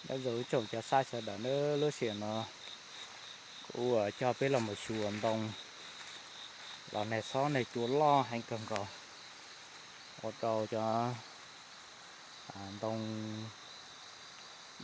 Nyob zoo ib tsoom cov saib sawv daws nawb, lub sij hawm no kuv coj peb los mus xyuas ntoo los nag xob nag cua loj heev kawg nkaus, ua rau cov ntoo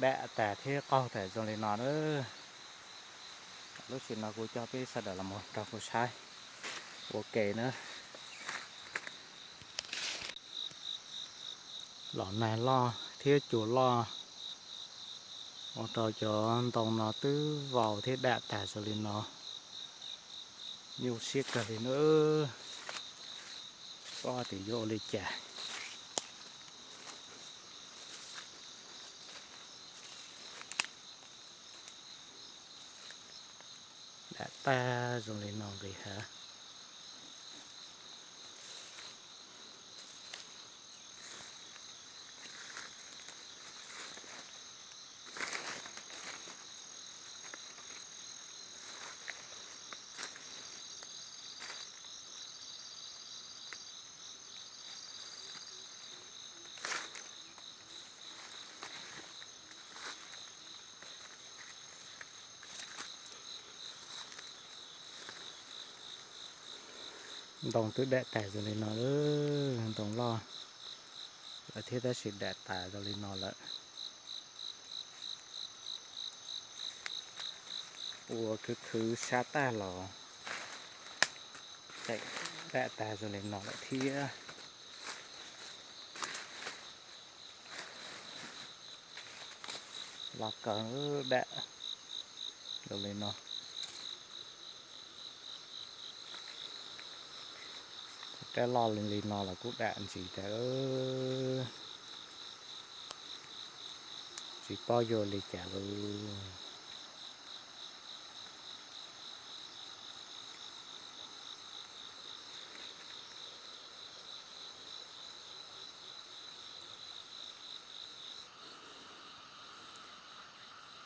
dam tas thiab qaug tas zoo li no nawb. Lub sij hawm no kuv coj peb sawv daws los mus nrog kuv saib ua ke nawb. Los nag loj thiab cua loj ua rau cov ntoo no twb vau thiab dam tas zoo li no. Nyuaj siab kawg li nawb, tsis paub tias yuav ua li cas. Dam tag zoo li no nqis hav. Ntoo twb dam tas zoo li no lawm, ntoo loj lawm thiab tab sis dam tas zoo li no lawm. Ua khwv khwv sab tag los dam tas zoo li no lawm thiab. Loj kawg dam zoo li no. Rab loj li no los kuj dam ntsis tas, tsis paub yuav li cas lawm.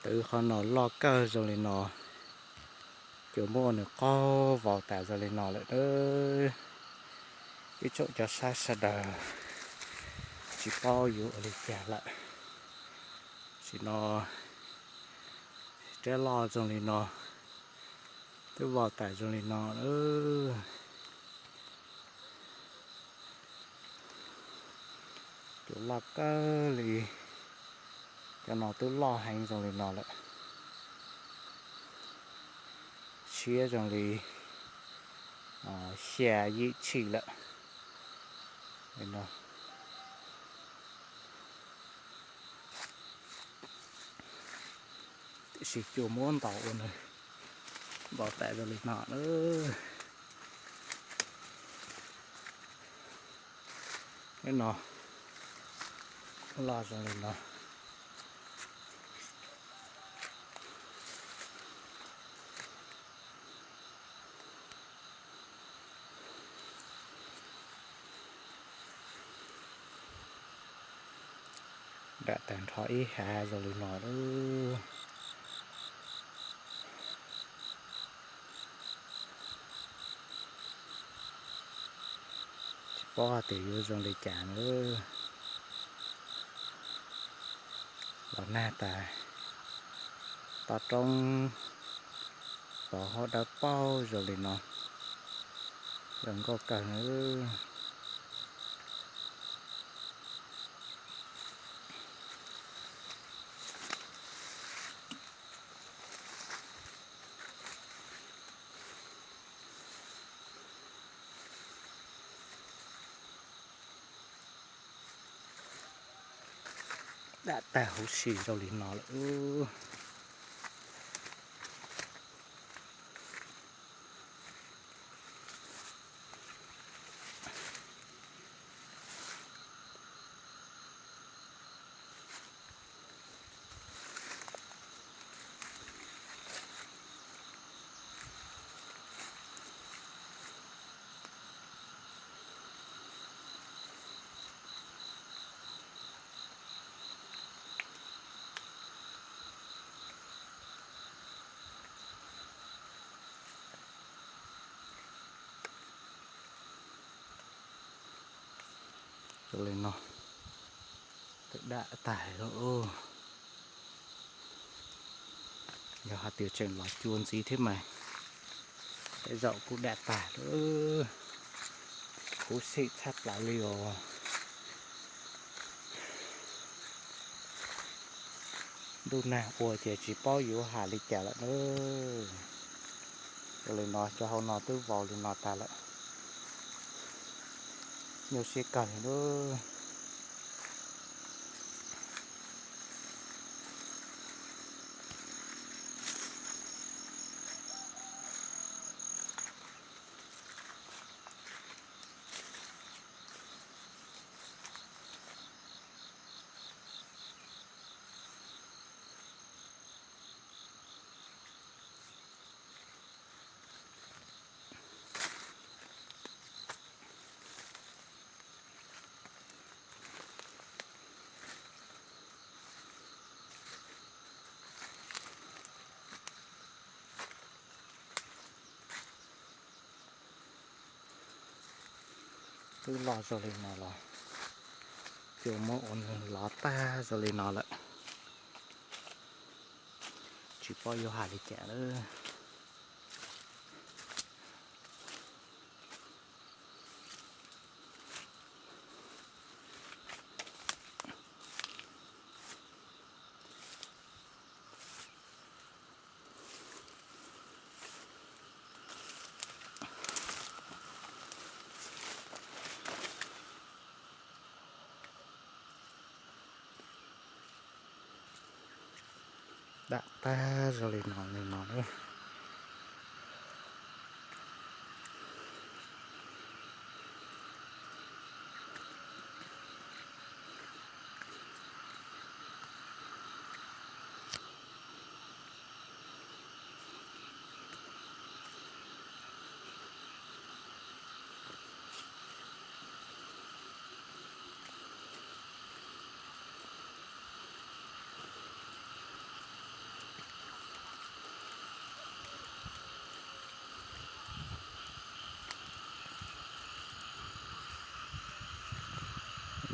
Twb qhov no loj kawg zoo li no, cua muab nws qaug vau tas zoo li no lawm nawb. Ib tsoom cov saib sawv daws, tsis paub yuav ua li cas lawm. Tam sim no rab loj zoo li no, twb vau tas zoo li no. Cua loj kawg li, cov no twb loj heev zoo li no lawm, siab zoo li xya yim tshim lawm. Tiam sis cua muab ntaus ua nws vau tas zoo li no nawb. Neb no loj zoo li no. Dam tas nrho ib hav zoo li no lawm. Tsis paub hais tias yuav zoo li cas nawb. Los nag tas, toj roob pov hauv dawb paug zoo li no, zoo nkauj kawg nawb. Dam tag huv si rau li no lawm. Li no, dam tag lawm. Yog hais tias tseem los cua ntxiv thiab mas tej zaum kuj dam tag lawm. Khuv xim tshaj plaws li os. Ntuj nag ua ces tsis paub yuav hais li cas lawm na. Ua li no cov hauv no twb vau li no tag lawm. Nyuaj siab kawg li lub. Twb loj zoo li no los cua muab ua nws lov tag zoo li no lawm. Tsis paub yuav hais li cas lawm. Dam tag zoo li no li no.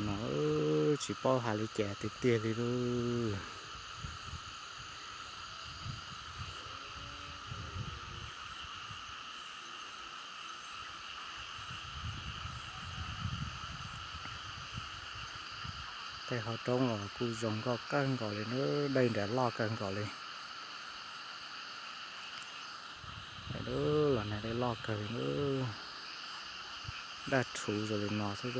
No tsis paub hais li cas tiag tiag li lub. Tej hauv roob los kuj zoo nkauj kawg nkaus li na, dej nram loj kawg nkaus li. Los nag dej loj kawg li na, daj rhuv zoo li no xwb.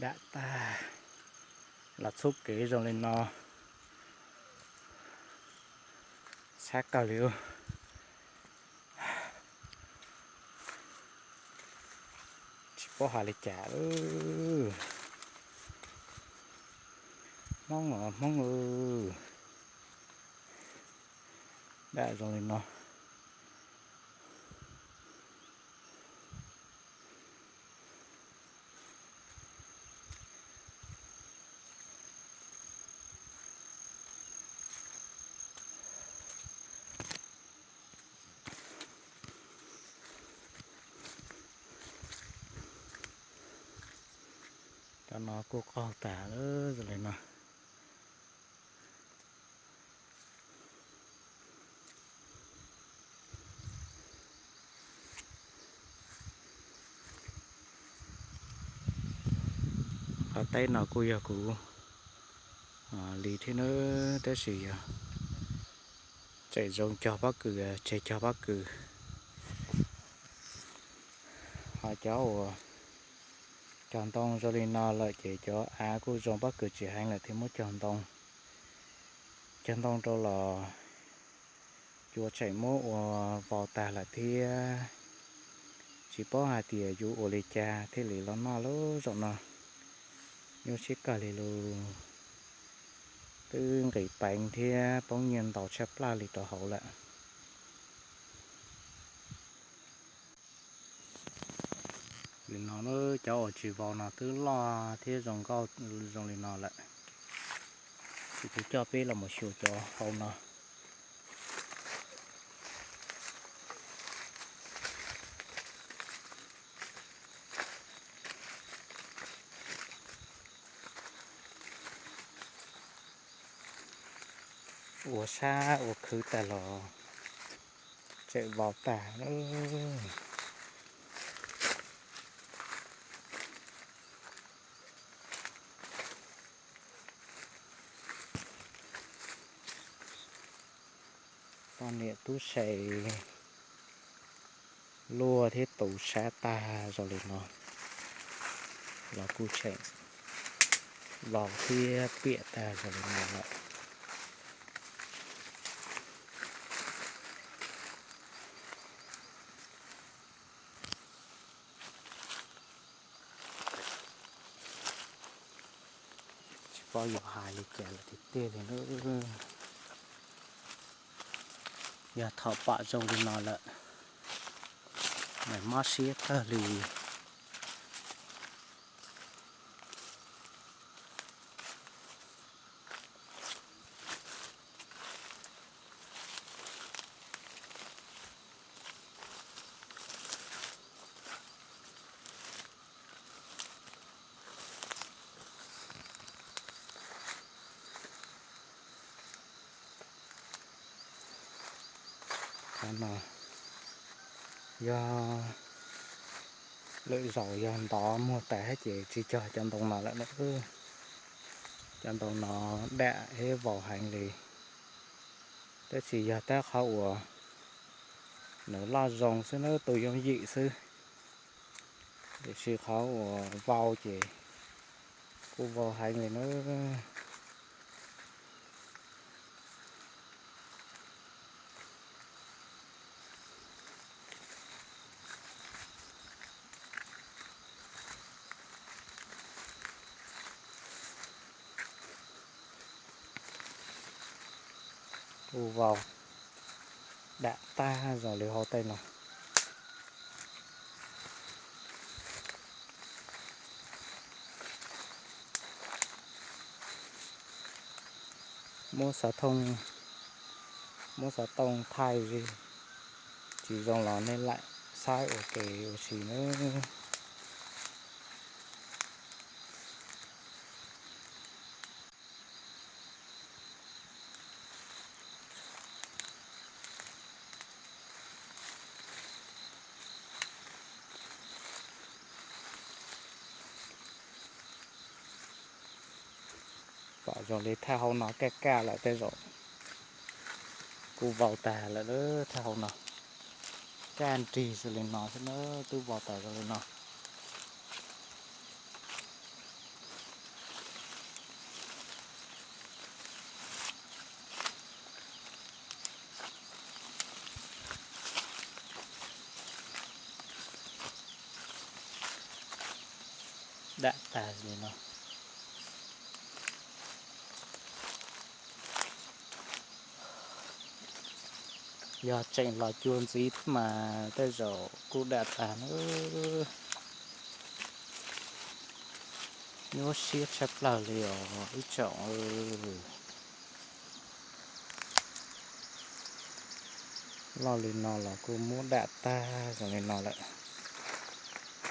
Dam tag, los txhub kev zoo li no, sab kawg li. Tsis paub hais li cas. Hmoob os Hmoob, dam zoo li no. Cov no kuj qaug tas lawm zoo li no. Qhov teb no kuj yog kuv li thiab nawb, tab sis yog tseem zoo cog pob kws, tseg cog pob kws. Ho cov uas cog ntoo zoo li no lawm ces cov av kuj zoo pob kws tsis heev lawm thiaj muab cog ntoo. Cog ntoo rau los cua tseem muab ua vau tag lawm thiab. Tsis paub hais tias yuav ua li cas thiaj li los noj lub zaum no. Nyuaj siab kawg li lus. Twb nqis peev thiab poob nyiaj ntau tshaj plaws li rau hauv lawm. Li no, cov uas tsis vau no twb loj thiab zoo nkauj zoo li no lawm. Ces kuv coj peb los mus xyuas cov hauv no. Ua sab ua khwv tag los tseem vau tag. Poj niam tub se luaj thiab tu sab tag zoo li no los kuj tseem vau thiab piam tag zoo li no lawm. Tsis paub yuav hais li cas lawm tiag tiag li. Yog thaum pom zoo li no lawm mas mob siab kawg li. Qhov no yog lwm zaus yog ntov muag tas ces tsis cog cov ntoo no lawm na. Cov ntoo no dam thiab vau heev li. Tab sis yog tab qhov uas nws loj zoo xwb na, tus yooj yim xwb. Tiam sis qhov uas vau ces kuj vau heev li na. Kuj vau dam tag zoo li hauv tej no. Muab xov tooj, muab xov tooj thaij tsis zoo los nej lam saib ua ke ua si nawb. Pom zoo li thaj hauv no kaj kaj lawm tej zaum kuj vau tag lawm. Thaj hauv no kaj nrig zoo li no xwb na, twb vau tas zoo li no. Dam tag li no. Yog tseem los cuag ntxiv thiab mas tej zaum kuj dam tag na. Nyuaj siab tshaj plaws li os ib tsoom. Loj li no los kuj muab dam tag zoo li no lawm.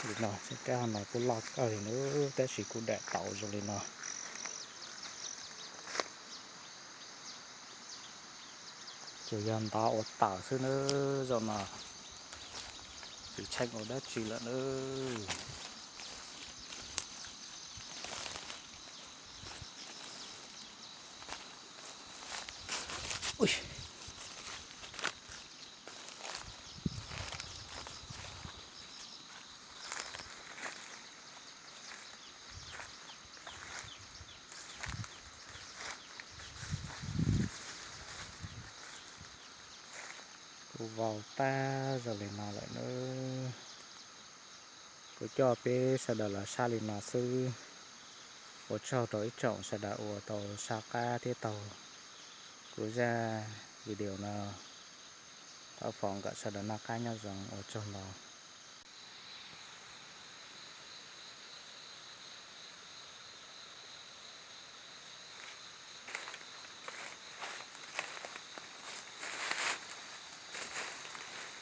Li no, kab no kuj loj kawg li na, tab sis kuj dam tau zoo li no. Tsuas yog ntov ua tawm xwb na, zaum no tsis tsheej ua dab tsi lawm na. Kuj vau tag zoo li no lawm na. Kuv coj peb sawv daws los saib li no xwb. Ua tsaug rau ib tsoom sawv daws uas tau saib qab thiab taug kuv zaj video no. Thov foom kom sawv daws noj qab nyob zoo, ua tsaug ntau.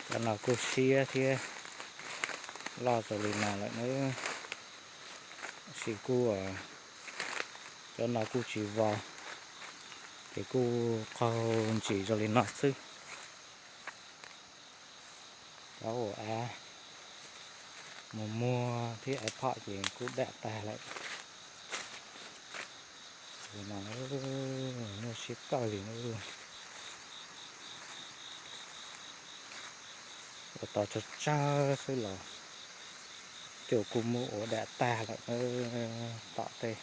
Cov no kuj siab thiab loj zoo li no lawm nawb. Tab sis kuj, cov no kuj tsis vog, ces kuj qaug ntsis zoo li no xwb. Cov uas av mus muag thiab av phom ces kuj dam tag lawm. Zoo li no, nyuaj siab kawg li. Ua tau tsawg tsawg xwb los cua kuj muab ua dam tag lawm tom tej.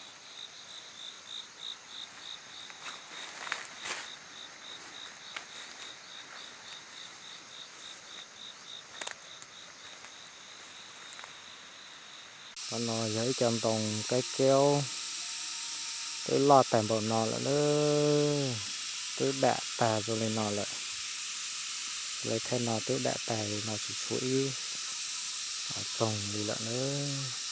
Qhov no yog ib co ntoo kaib keub, twb loj tag npaum no lawm na, twb dam tag zoo li no lawm. Lawv thaj no twb dam tag li no tsis tshuav ib tsoog li lawm nawb.